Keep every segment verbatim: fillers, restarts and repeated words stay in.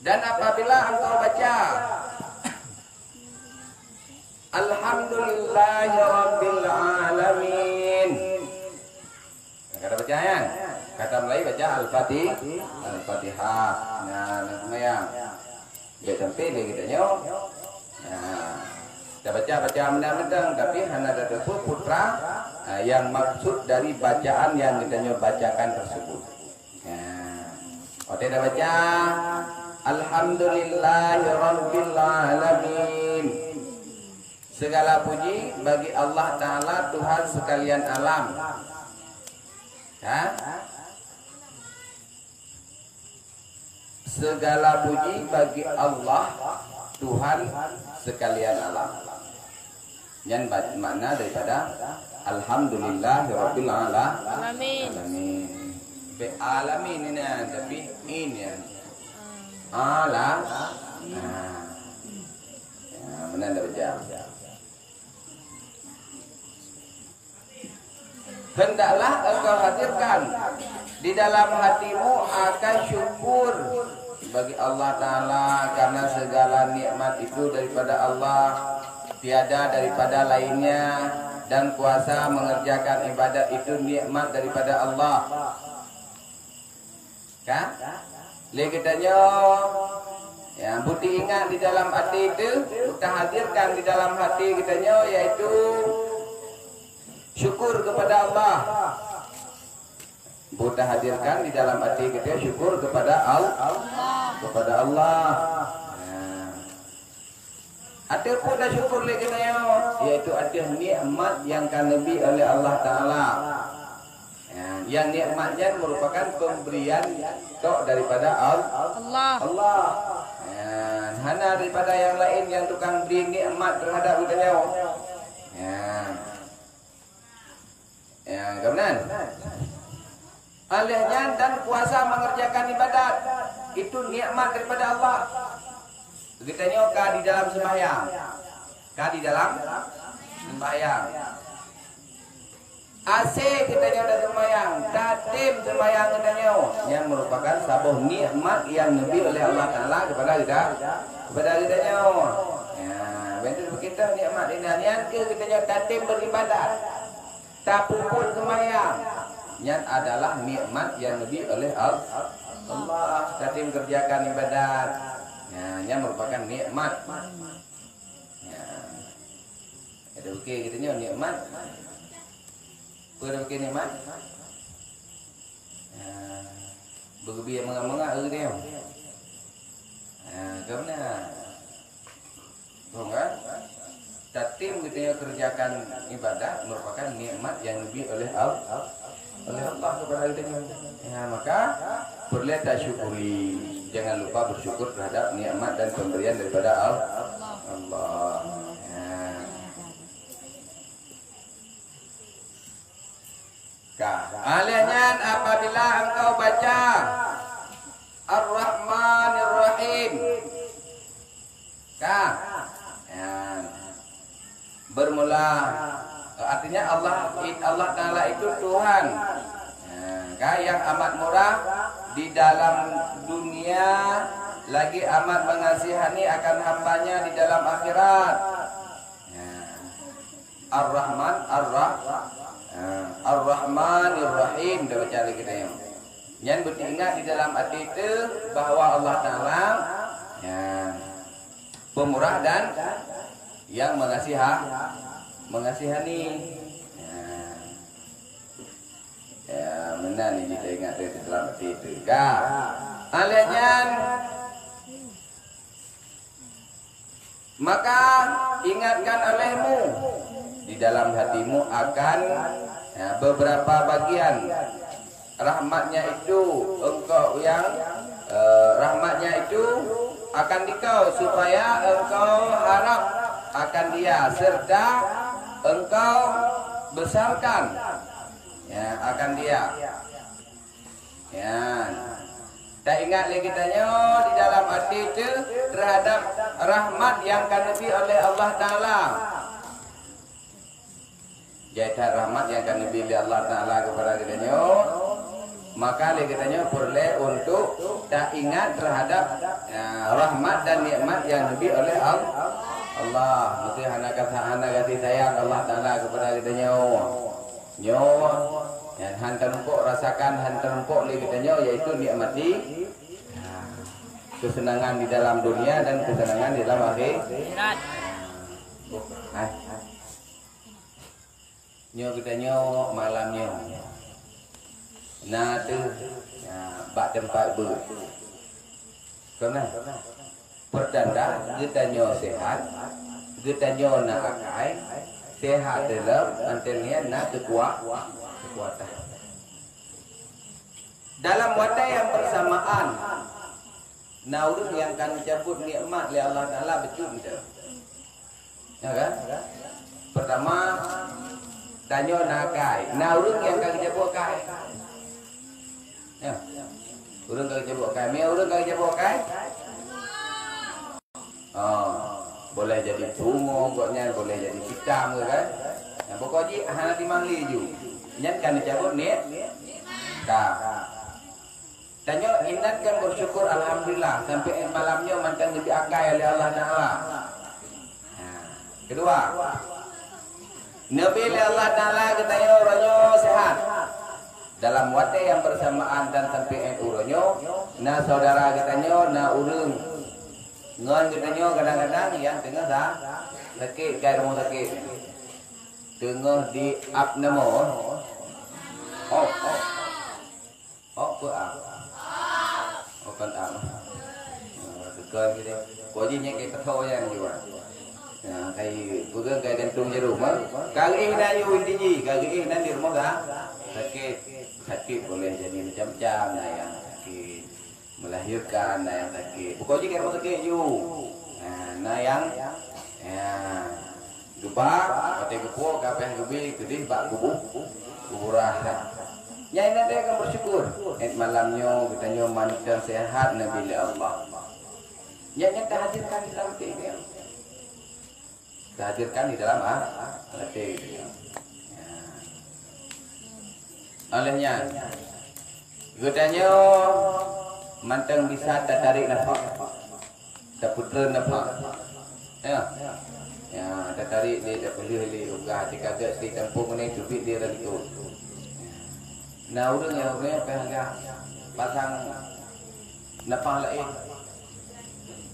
Dan apabila engkau baca, "Alhamdulillahirabbil alamin." Kata baca, ya? Kata Melayu baca Al-Fatih-, Al-Fatihah. Nah, nak sembahyang. Baik sampai dia kata nyoe. Nah, kita baca-baca mentang-mentang, tapi hana ada putra, ah, yang maksud dari bacaan yang kita nyoe bacakan tersebut. Nah, watée dah baca, "Alhamdulillahirabbil alamin." Segala puji bagi Allah Ta'ala, Tuhan sekalian alam. Ha? Segala puji bagi Allah, Tuhan sekalian alam. Nyan ba-, makna daripada Alhamdulillahirabbil ala-, Alamin. Alamin. Be alamin ni nah, tapi in ya. Ala. Nah. Ya, mana dah baca? Hendaklah engkau hadirkan di dalam hatimu akan syukur bagi Allah Ta'ala karena segala nikmat itu daripada Allah, tiada daripada lainnya, dan kuasa mengerjakan ibadat itu nikmat daripada Allah. Ka? Lé geutanyoe, ya, beuti ingat di dalam hati itu, beuta hadirkan di dalam hati geutanyoe, yaitu syukur kepada Allah. Beuta hadirkan di dalam hati geutanyoe syukur kepada Al-, kepada Allah. Ya. Ateueh peue tasyukur lé geutanyoe, yaitu ateueh nikmat nyang ka neubi oleh Allah Taala. Ya, nyang nikmat nyan merupakan pemberian tok daripada Al-, Allah. Allah. Ya, hana daripada nyang laén nyang tukang bri nikmat terhadap geutanyoe. Ya. Ya, kemudian, oleh nyan dan kuasa mengerjakan ibadat, itu nikmat daripada Allah. Geutanyoe ka di dalam sembahyang. Ka di dalam sembahyang. Asé geutanyoe dak sembahyang, tatem sembahyang geutanyoe, nyan merupakan saboh nikmat nyang neubi oleh Allah Taala kepada geuta-, kepada geutanyoe. Ya, beutôi begitu nikmat inan nyan keu geutanyoe tatem beribadat. Tapeubuet seumayang, nyan adalah nikmat nyang neubi oleh Al-, Allah. Tatem kerjakan ibadat, nyan, nyan merupakan nikmat. Nyan. Ada bukit kita nyoe nikmat. Apa ada bukit nikmat? Nyan. Beugeubiet mangat-mangat ureuëng nyoe. Ha, ka meunan. Faham kan? Tatem geutanyoe kerjakan ibadat merupakan nikmat nyang neubi oleh Al-, oleh Allah kepada geutanyoe. Ya, maka peureulée tasyukuri. Jangan lupa bersyukur terhadap nikmat dan pemberian daripada Al-, Allah. Ya. Ka. Oleh nyan apabila engkau baca Ar-Rahmanir-Rahim. Ka. Nyan. Bermula, artinya Allah, Allah Taala itu Tuhan. Nyan. Ka, yang amat murah di dalam dunia, lagi amat mengasihani akan hambanya di dalam akhirat. Nyan. Ar-Rahman, Ar-Rah-, ha, Ar-Rahmanir Rahim, dah baca lagi tayang. Nyan beuingat di dalam hati teuh bahwa Allah Taala, ya, pemurah dan yang mengasiha-, mengasihani. Ya. Ya, meunan ni kita ingat di dalam hati teuh. Ka. Alèh nyan, maka ingatkan olehmu di dalam hatimu akan, ya, beberapa bagian rahmatnya itu engkau yang, eh, rahmatnya itu akan dikau supaya engkau harap akan dia serta engkau besarkan, ya, akan dia. Ya. Taingat lé geutanyoe di dalam hati teuh terhadap rahmat nyang ka neubi oleh Allah Taala. Jai that rahmat nyang ka neubi lé Allah Taala kepada geutanyoe. Maka lé geutanyoe peureulée untuk taingat terhadap, ya, rahmat dan nikmat yang dibri oleh Al-, Allah. Mesti hana kasa-, hana kasih sayang Allah Taala kepada geutanyoe. Nyoe, ya, han tarumpok rasakan, han tarumpok lé geutanyoe, yaitu nikmati, ya, kesenangan di dalam dunia dan kesenangan di dalam akhir-, akhirat. Hai. Nyoe geutanyoe malam nyoe na teuh, ya, bak teumpat beuet. Keunan, pertanda geutanyoe sehat, geutanyoe na akai, sehat dalam, anteuk nyan na keukuat-, keukuatan. Dalam watée nyang bersamaan, na ureuëng nyang ka neucabut nikmat lé Allah Taala bacut mantong. Ya kan? Pertama, tanyoe na akai. Na ureuëng nyang ka geujabok akai. Ya. Ureuëng ka geujabok akai. Meunyo ureuëng ka geujabok akai? Oh, boleh jadi bungo gobnyan, boleh jadi hitam ke kan? Nah, pokok jih hana timang lé ju. Nyan ka neucabut nik-, ka. Tanyoe ingat kan bersyukur, alhamdulillah, sampai malam nyoe mantong geubri akai oleh Allah Taala. Nah, kedua, neubri lé Allah Taala geutanyoe uroe nyoe sehat. Dalam watée nyang bersamaan dan sampai uroe nyoe, na saudara geutanyoe, na ureuëng ngon geutanyoe kadang-kadang nyang teungoh sa-, sakét, kai rumoh sakét. Teungoh di ap nama. Oh, oh. Oh, peue ah? Oh, kon ah. Ah, teukon gini. Kok jih nyang keu keutho nyan jua. Nah, kai peugah kai gantung jarum, ah. Ka geuéh na yue inti jih, ka geuéh nan di rumoh dah. Sakét, sakét boleh jadi macam-macam, na nyang sakét melahirkan, na nyang sakét. Pokok jih kai rumoh sakét ju. Nah, na nyang, ya. Geuba, watée geupuwoe ka pih geubi keudeh bak kubu-, kuburan. Nyan na teuh kan bersyukur. Ét malam nyoe geutanyoe mantong sehat neubri lé Allah. Nyan, nyan tahadirkan di dalam até geutanyoe. Tahadirkan di dalam, ah, até geutanyoe. Ya. Oleh nyan, geutanyoe mantong bisa tatarék nafah. Tapeutreun nafah. Ya. Ya, tatarék lé, tapeulheueh lé, peugah, jikagat sri tampông nyoe teubiet lé lam likot. Na ureuëng nyang ureuëng nyang peugah pasang nafah laén.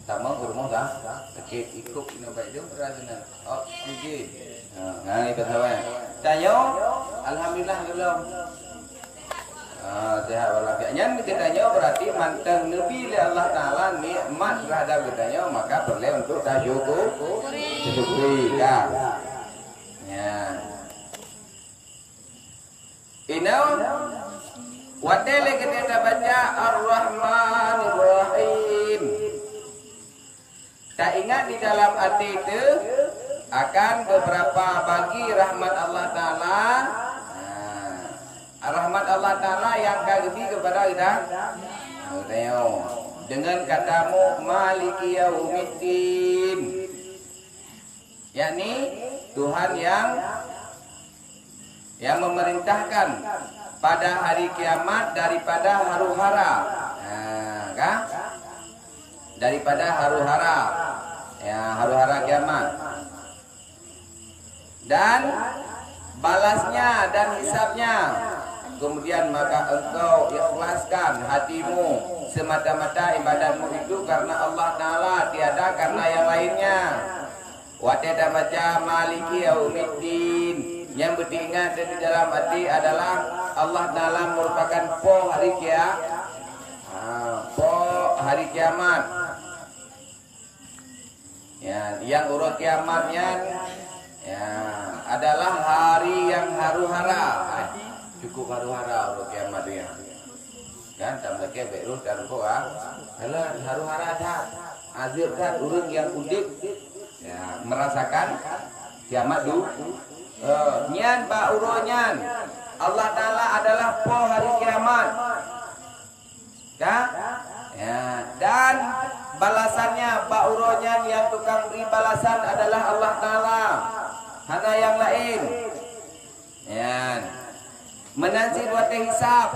Sama ureuëng dah sakét ikub inoe baik dong rasa nan. Oksigen. Ha, nah, itu sawan. Tanyoe, alhamdulillah, golom. Ah, sehat walafiat. Nyan geutanyoe berarti mantong neubri lé Allah Taala nikmat terhadap geutanyoe, maka peureulée untuk tasyukur-, tasyukuri, kan? Ya. Inoe, watée lé geutanyoe tabaca Ar-Rahmanir Rahim. Taingat di dalam até teuh akan beberapa bagi rahmat Allah Taala. Nah, rahmat Allah Taala nyang ka geubri keupada geutanyoe. Geutanyoe. Dengan kata mu, Maliki Yaumiddin. Yakni Tuhan yang yang memerintahkan pada hari kiamat daripada haru-hara. Nah, kan? Daripada haru-hara. Ya, haru-hara kiamat. Dan balasnya dan hisabnya. Kemudian maka engkau ikhlaskan hatimu, semata-mata ibadatmu itu karena Allah Taala, tiada karena yang lainnya. Watée tabaca Maliki Yaumiddin, nyang beuteuingat di dalam até adalah Allah Taala merupakan Po Hari Kia-, ha, Po Hari Kiamat. Ya, nyang uroe kiamat nyan, ya, adalah hari yang haru-hara. Cukup haru-hara uroe kiamat nyan. Kan, tam lakée bék roh dan roh, ah. Karena haru-hara that, azeub that ureuëng nyang udeb, ya, merasakan kiamat du-, eh, nyan bak uroe nyan. Allah Taala adalah Po Hari Kiamat. Ka? Ya, dan balasannya bak uroe nyan nyang tukang bri balasan adalah Allah Taala. Hana nyang laén. Nyan. Meunan cit watée hisab.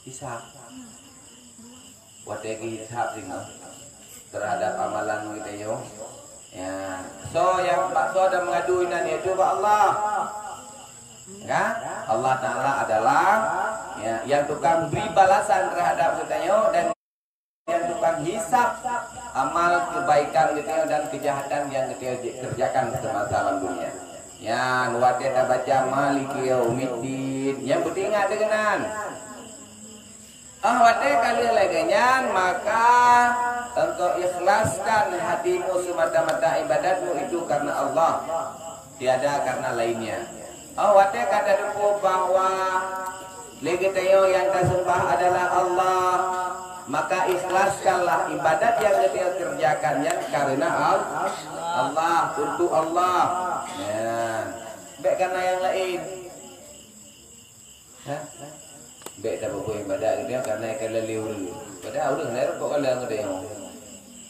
Hisab. Watée geuhisab singoh terhadap amalan geutanyoe. Ya, so nyang bak so dan mengadu inan, yaitu bak Allah. Kan? Allah Taala adalah, ya, yang tukang beri balasan terhadap geutanyoe dan yang tukang hisab amal kebaikan geutanyoe dan kejahatan yang geutanyoe kerjakan semasa lam dunia. Nyan watée tabaca Maliki Yaumiddin, nyang peuingat deungon nyan. Ah, watée ka lheueh lagée nyan, maka engkau ikhlaskan hatimu semata-mata ibadatmu itu karena Allah, tiada karena lainnya. Oh, watée ka tateupeue bahwa lé geutanyoe nyang taseumbah adalah Allah, maka ikhlaskanlah ibadat nyang geutanyoe kerjakan nyan karena Al-, Allah, untuk Allah. Nyan. Bék karena nyang laén. Ha? Bék tapeubuet ibadat geutanyoe karena nyang kalon lé ureueng. Padahai ureueng laén rupok kalon geutanyoe.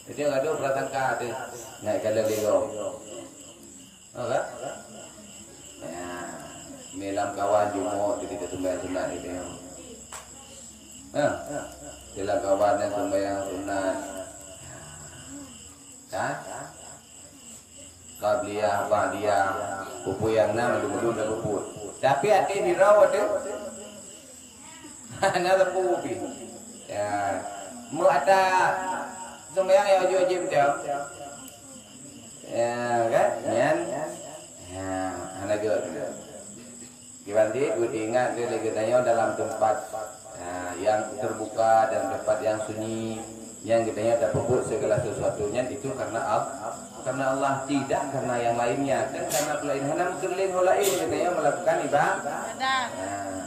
Jadi gadoh prasangka teuh ngon nyang kalon lé gob. Oh, kan? Ya, mi lam kawan jumuk jadi taseumbahyang sunat geutanyoe. Ha? Di lam kawan nyang seumbahyang sunat. Kan? Qabliyah, ba'diyah, peue-peue nyang na mandum-mandum tapeubuet. Tapi até sidroe teuh hana tapeubuet pih. Ya, meu ata seumbahyang nyang wajéb-wajéb teuh. Ya, kan? Nyan. Ya, hana gét. Kiban cit, beuingat lé geutanyoe dalam teumpat, ah, nyang teubuka dan teumpat nyang sunyi, nyang geutanyoe tapeubuet segala sesuatu nyan itu karena Al-, karena Allah, tidak karena yang lainnya. Dan karena peue laén, hana meukeureueng ho laén geutanyoe melakukan iba-, Ibadat. Ah.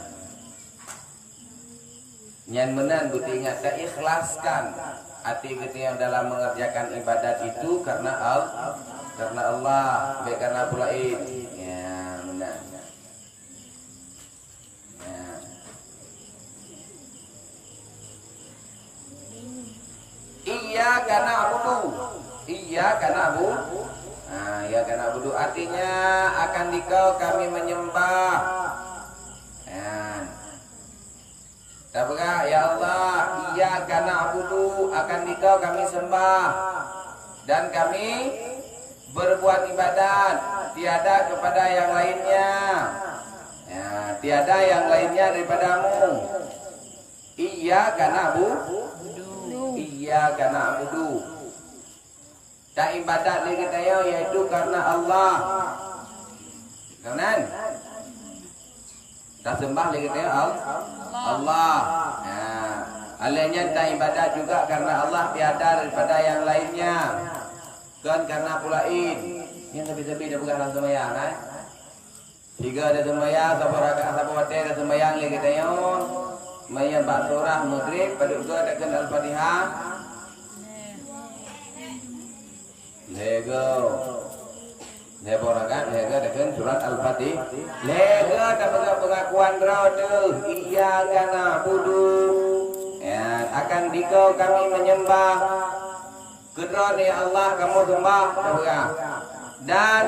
Nyan meunan beuingat, taikhlaskan até geutanyoe dalam mengerjakan ibadat itu karena Al-, karena Allah, bukan karena peue laén. Ya, meunan. Nah. Iyyaka na'budu. Iyyaka na'budu. Nah, iyyaka na'budu artinya akan dikau kami menyembah. Nah. Tapeugah, "Ya Allah, iyyaka na'budu, akan dikau kami sembah. Dan kami berbuat ibadat, tiada kepada yang lainnya." Ya, tiada yang lainnya daripada-Mu. Iyyaka na'budu. Iyyaka na'budu. Taibadat lé geutanyoe yaitu karena Allah. Meunan. Taseumbah lé geutanyoe Al-, Allah. Nah, alèh nyan taibadat juga karena Allah, tiada daripada yang lainnya. Kon karena peue laén. Nyan sabe-sabe tapeugah lam seumayang, eh. Sigoe taseumayang, saboh rakaat, saboh watèe taseumayang lé geutanyoe. Meunyoe bak surah Maghrib, padub goe takheun Al-Fatihah? Lhèe goe. Saboh rakaat, lhèe goe takheun surat Al-Fatihah. Lhèe goe tapeugah peungakuan droe teuh, "Iyyaka na'budu." Ya, akan dikau kami menyembah. Keudroe, ya Allah, kamoe seumbah, tapeugah. Dan,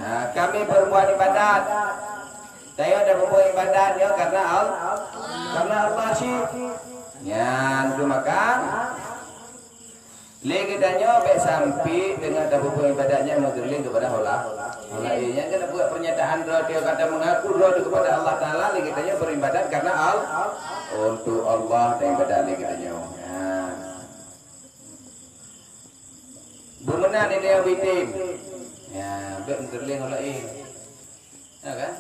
ha, kami berbuat ibadat. Tanyoe tapeubuet ibadat nyoe karena Al-, karena Allah cit. Nyan tu maka, lé geutanyoe bèk sampai teungoh tapeubuet ibadat nyan meugeureuling keupada Allah. Allah, eh, nyan kan buat pernyataan droe teuh, kata mengaku droe teuh kepada Allah Taala, lé geutanyoe beribadat karena Al-, untuk Allah taibadat lé geutanyoe. Nyan. Beumeunan di dalam bitem. Ya, bèk meuteurleng ureueng laén. Ya kan?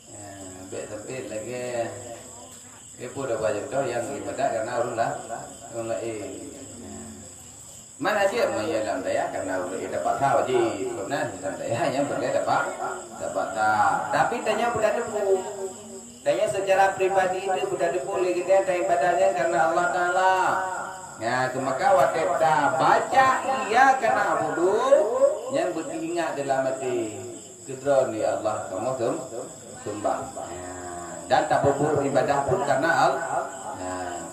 Ya, bèk sampai lagèe, eh, peue dah banyak tau nyang ibadat karena ureueng lah, ureueng laén. Ya. Mana cit meunyoe lam dayah karena ureueng laén terpaksa wajib. Beumeunan lam dayah nyang peureulèe terpa-, terpaksa. Tapi tanyoe peudateupeue. Tanyoe secara pribadi teuh peudateupeue lé geutanyoe taibadat nyan karena Allah Taala. Nah, maka watèe tabaca iyyaka na'budu, nyan beuingat dalam até, keudroe ya Allah kamoe seum-, seumbah. Nah, dan tapeubuet ibadah pun karena Al-, nah.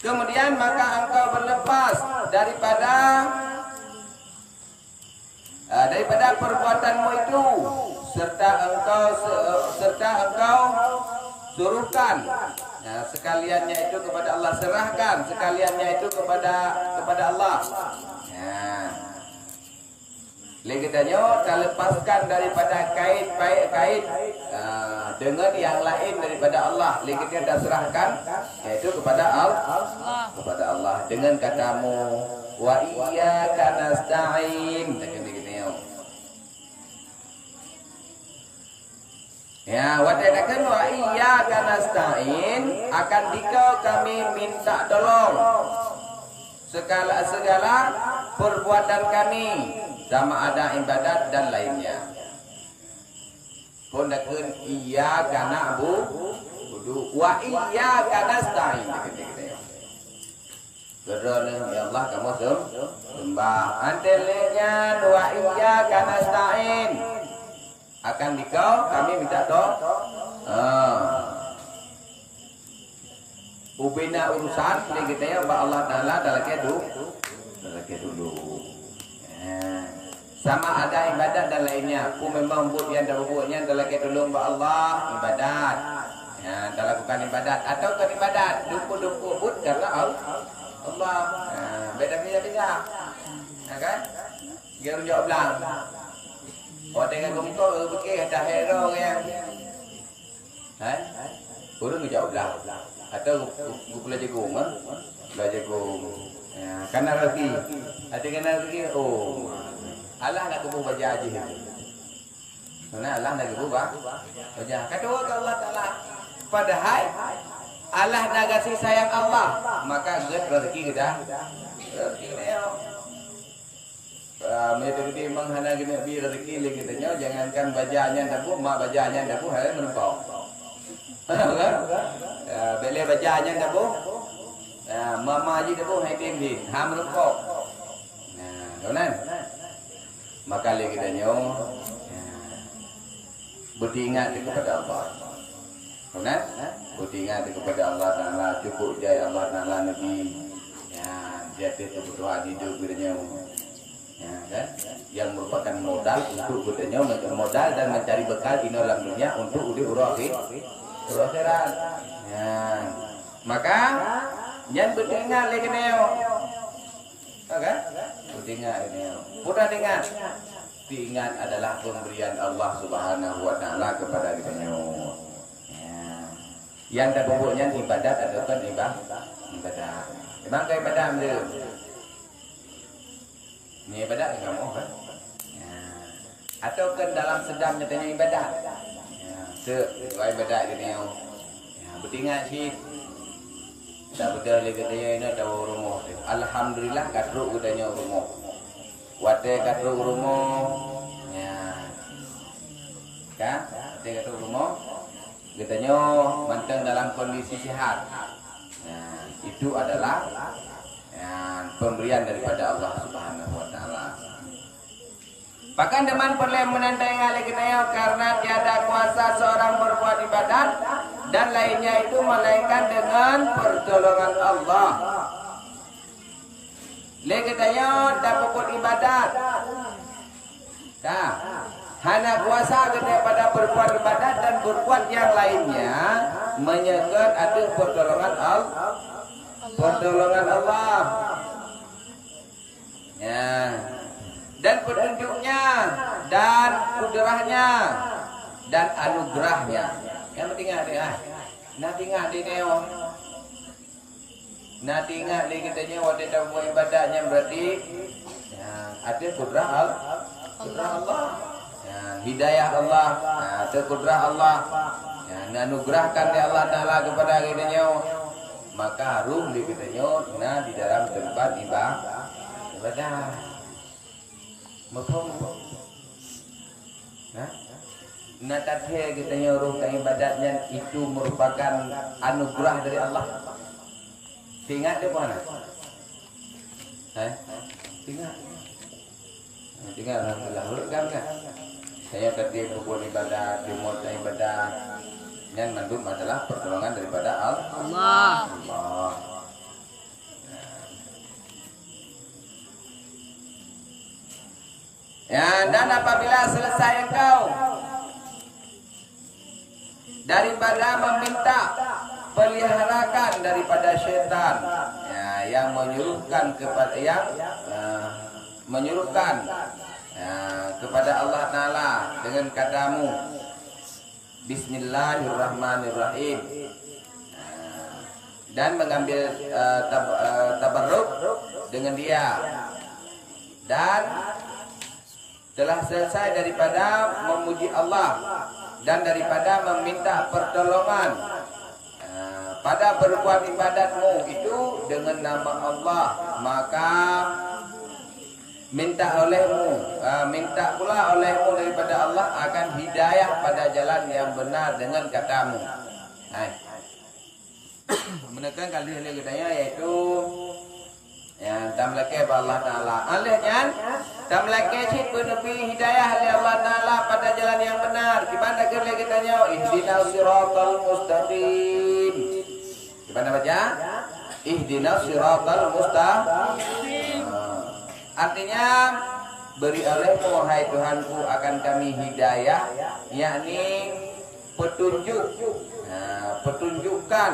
Kemudian maka engkau berlepas daripada, eh, daripada perbuatanmu itu, serta engkau se-, serta engkau Suruhkan, ya, sekaliannya itu kepada Allah, serahkan sekaliannya itu kepada kepada Allah. Ya. Lé geutanyoe talepaskan daripada kait-kait, kait, ah, dengan yang lain daripada Allah. Lé geutanyoe taserahkan, yaitu kepada Al-, kepada Allah dengan katamu, "Wa iyyaka nasta'in." Takheun lé geutanyoe. Ya, watée takheun, "Wa iyyaka nasta'in," akan dikeue kami minta tolong segala, segala perbuatan kami, sama ada ibadat dan lainnya. Phon takheun, "Iyyaka na'budu wa iyyaka nasta'in." Keudroe neuh, ya Allah, kamoe sem-, sembah. Antée lé nyan, "Wa iyyaka nasta'in." Akan dikeue kami minta to-, ha. Ubena urusan lé geutanyoe bak Allah Taala talakée du-, talakée dulu. Ha. Sama ada ibadat dan lainnya. Peue memang buet nyang tabubuet nyan talakée tulông bak Allah, ibadat. Ya, talakukan ibadat atau bukan ibadat, dumpok-dumpok buet karena Al-, Allah. Ha, beda-beda. Ya kan? Dia runjak belang. Watée ka geumukok, geupike, dah hero nyan. Hai? Ureueng geujak belang. Atau gu-, gu-, gupula jagong, ha? Pula jagong. Ya, kana rezeki. Hati kana rezeki, oh. Allah nak kubu baja jih. Karena Allah nak kubu ba-, baja. Kata Allah Taala. Padahai Allah na gaséh sayang Allah, maka geuet rezeki geudah. Rezeki geudah. Ah, meunyoe teubukti memang hana geuneuk bi rezeki lé geutanyoe, jangankan baja nyan taboh, mak baja nyan taboh, hai meureumpok. Kan? Ah, bèk lé baja nyan taboh. Ah, mama jih taboh, hai tem jih, ha meureumpok. Nah, tu nan. Maka lé geutanyoe, ya, beuteuingat kepada Allah. Kan? Beuteuingat kepada Allah Taala, cukup jai Allah Taala neubi. Ya, di ateueh keubutuhan hidup geutanyoe. Ya, kan? Yang merupakan modal untuk geutanyoe, modal dan mencari bekal inoe lam dunia untuk udép uroe akhé-, uroe akhirat. Ya. Maka, nyan beuteuingat lé geutanyoe. Ya kan? Beuteuingat lé geutanyoe. Peue teuingat? Teuingat adalah pemberian Allah Subhanahu wa Taala kepada geutanyoe. Ya. Nyang tapubuet nyan ibadat ataupun iba-, ibadat. Memang ka ibadat meunan. Nyan ibadat nyang kamoe, kan? Ya. Ataupun dalam sedang geutanyoe ibadat. Ya. Teuk, ibadat geutanyoe. Ya, beuteuingat cit. Tabeudôh lé geutanyoe inoe tawoe rumoh teuh. Alhamdulillah, ka trok geutanyoe rumoh. Watée ka trok rumoh, ya. Ka? Watée ka trok rumoh, geutanyoe mantong dalam kondisi sehat. Nah, itu adalah, ya, pemberian daripada Allah Subhanahu wa Taala. Bahkan teuma peureulée meunan taingat lé geutanyoe, karena tiada kuasa seorang berbuat ibadat dan lainnya itu melainkan dengan pertolongan Allah. Lé geutanyoe tapubuet ibadat. Ka. Hana kuasa geutanyoe pada berbuat ibadat dan berbuat yang lainnya, meunyoe kon ateueh pertolongan Al-, pertolongan Allah. Ya. Dan petunjuknya, dan kudrahnya, dan anugerahnya. Nyang penting ada, ah. Nah, teuingat di nyoe. Nah, teuingat lé geutanyoe watée tabuet ibadat nyan berarti, ya, ada kudrah Al-, kudrah Allah. Ya, hidayah Allah, ya, ada kudrah Allah. Ya, na anugerahkan lé Allah Taala kepada geutanyoe. Maka harôh lé geutanyoe na di dalam teumpat iba-, ibadat. Meuphom? Ha? Na tathèe geutanyoe rhom ibadat nyan itu merupakan anugerah dari Allah. Teuingat teuh peue hana? Hai? Teuingat. Teuingat, alhamdulillah. Rhot kan, kan? Saya tadi berbuat ibadat, di mota ibadat. Nyan mandum adalah pertolongan daripada Al-, Allah. Allah. Ya, dan apabila selesai engkau Daripada meminta peliharakan daripada syaitan, ya, yang menyuruhkan kepada, yang, eh, menyuruhkan, ya, kepada Allah Taala dengan katamu, "Bismillahirrahmanirrahim." Nah, dan mengambil, eh, tab-, eh, tabarruk dengan dia. Dan telah selesai daripada memuji Allah dan daripada meminta pertolongan, eh, pada perbuatan ibadatmu itu dengan nama Allah, maka minta olehmu, eh, minta pula olehmu daripada Allah akan hidayah pada jalan yang benar dengan katamu. Hai. Meuneukan ka lheueh lé geutanyoe, yaitu, ya, tameulakée bak Allah Taala. Alheuh nyan, tameulakée cit beuneubri hidayah lé Allah Taala pada jalan nyang beunar. Kiban takheun lé geutanyoe, "Ihdinas siratal mustaqim." Kiban tabaca? "Ihdinas siratal mustaqim." Artinya, beri olehmu, hai Tuhanku, akan kami hidayah, yakni petunjuk, ha, petunjukkan,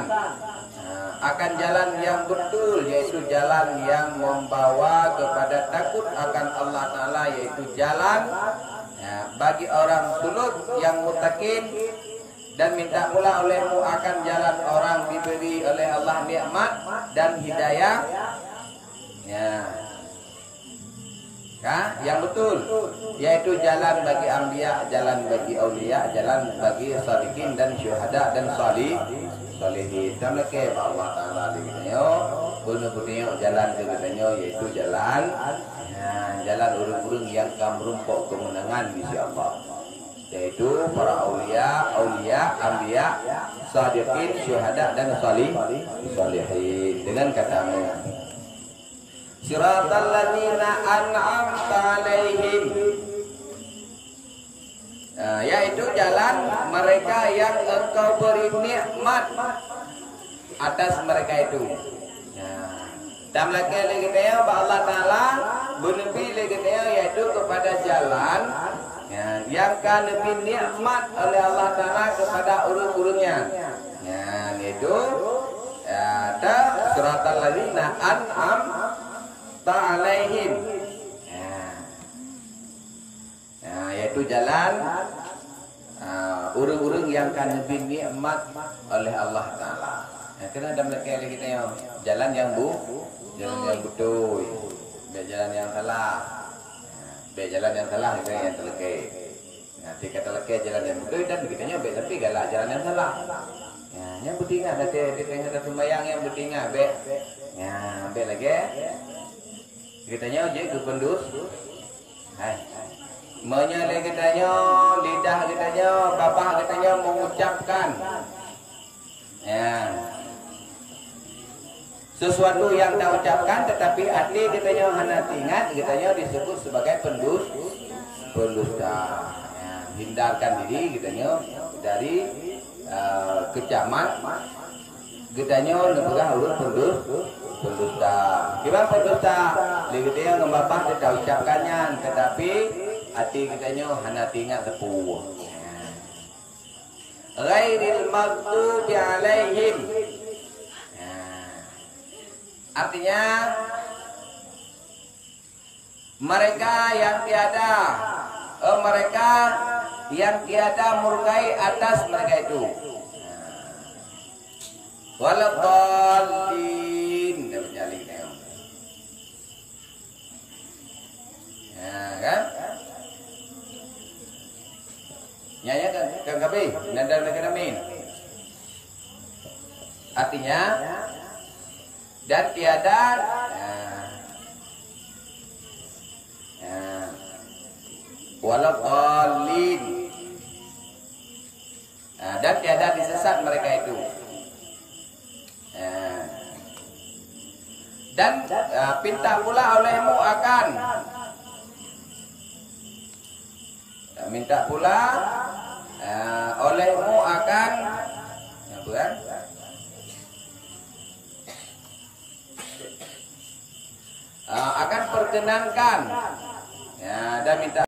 ha, akan jalan yang betul, yaitu jalan yang membawa kepada takut akan Allah Taala, yaitu jalan, ha, bagi orang suluk yang muttaqin, dan minta pula olehmu akan jalan orang diberi oleh Allah nikmat dan hidayah. Ya. Ka? Yang betul, yaitu jalan bagi anbiya, jalan bagi aulia, jalan bagi sadiqin dan syuhada dan salih, salihin. Tameulakée bak Allah Taala lé geutanyoe, beuneubri jalan keu geutanyoe, yaitu jalan, ha, jalan ureuëng-ureuëng nyang ka meurumpok keumeunangan di sisi Allah, yaitu para aulia, aulia, anbiya, sadiqin, syuhada dan salih, salihin. Dengan katamu, "Siratal ladzina an'amta 'alaihim." Ah, yaitu jalan mereka yang Engkau beri nikmat atas mereka itu. Ya. Tameulakée lé geutanyoe bak Allah Taala, beuneubri lé geutanyoe, yaitu kepada jalan, ya, nyang ka neubri nikmat oleh Allah Taala kepada ureuëng-ureuëng nyan. Ya, yaitu, ya, ta siratal ladzina an'amta 'alaihim. Ya. Ha, yaitu jalan, ha, ureuëng-ureuëng nyang ka neubri nikmat oleh Allah Taala. Ha, keuneuk tameulakée lé geutanyoe jalan nyang bu-, jalan nyang beutôi, bék jalan nyang salah. Ha, bék jalan nyang salah, itu nyang talakée. Ha, tika talakée jalan nyang beutôi dan geutanyoe bék sampai galak jalan nyang salah. Ha, nyang beutôi ingat, di teungoh-teungoh sumbayang nyang beutôi ingat bék. Ha, bék lagée geutanyoe jeuet keu peundus-, Hai. Meunyoe lé geutanyoe, lidah geutanyoe, babah geutanyoe mengucapkan, ya, sesuatu yang taucapkan tetapi até geutanyoe hana teuingat, geutanyoe disebut sebagai pendus-, pendusta. Ya, hindarkan diri geutanyoe dari, eh, kecaman Geutanyoe neupeugah ureuëng peundus-, peundusta. Kiban peundusta? Lé geutanyoe ngon babah teuka ucapkan nyan, teutapi até geutanyoe hana teuingat teupeu. Ghairil maghdubi 'alaihim. Nah, artinya, mereka yang tiada, eh, mereka yang tiada murkai atas mereka itu. Waladdallin. Dah berjalan dah. Ya, kan? Nyan, nyan kan, kan kabeh, nada mereka amin. Artinya, dan tiada, ya, ya, waladdallin. Nah, dan tiada disesat mereka itu. Nah, dan, ah, pinta pula olehmu akan, minta pula, ah, olehmu akan, apa kan? Ah, akan perkenankan. Ya, dan minta